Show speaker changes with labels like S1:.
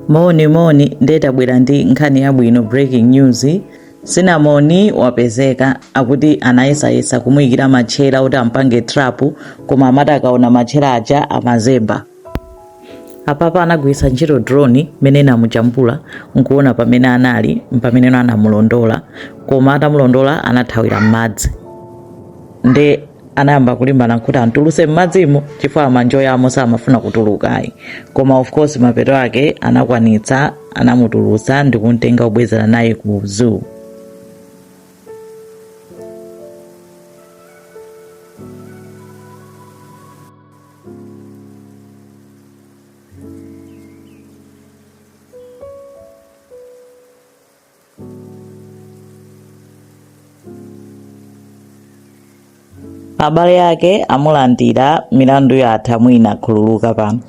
S1: Moni moni, ndiye tabwera ndi nkhani yabwino, breaking news. Cinnamon wapezeka. Akuti anayesayesa kumuyikira matchera kuti ampange trap, koma amati akaona matchera aja amazemba. Apapa anagwiritsa ntchito drone imene inamujambula nkuona pamene anali, mpamene anamulondola, koma atamulondola anathawira m'madzi. Nde anayamba kulimbana kuti amtuluse m'madzimo chifukwa amanjoyamo, samafuna kutulukayi. Koma of course mapeto ake anakwanitsa, anamutulutsa ndi kumtenga kubwezera naye ku zoo. Abale ake amulandira, milandu yatha, mwina akhululuka pano.